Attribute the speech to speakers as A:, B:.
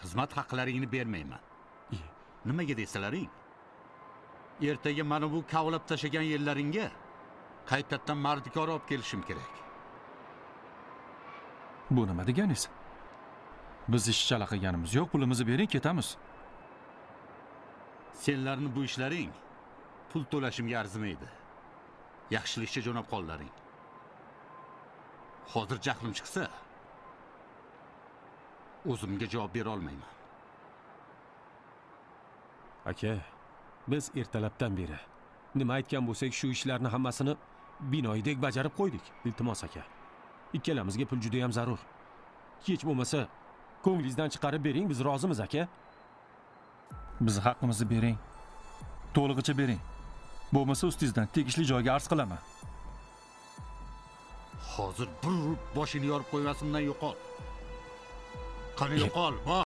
A: Xizmat haqlaringni bermayman. Nimaga desalaring, ertaga mana bu kavlab tashlagan yerlaringga qaytadan mardikor olib kelishim kerak.
B: Bu nima deganingiz? Biz ish chala qilganimiz yo'q, pulimizni bering, ketamiz.
A: Senlarni bu ishlaring pul to'lashimga arzimaydi. Yaxshilikcha jo'nab qollaring. Hozir jahlim chiqsa, o'zimga javob bera olmayman.
C: Aka, biz ertalabdan beri nima aytgan bo'lsak, shu ishlarni hammasini binoyidek bajarib qo'ydik. Iltimos aka, ikkalamizga pul juda ham zarur. Hech bo'lmasa ko'nglingizdan chiqarib bering, biz rozimiz aka.
B: Biz haqqimizni bering. To'lig'icha bering. Bo'lmasa ustingizdan tegishli joyga arz qilaman.
A: Hozir bir urib boshini yorib qo'ymasimdan yo'qol. Qani yo'qol, bor.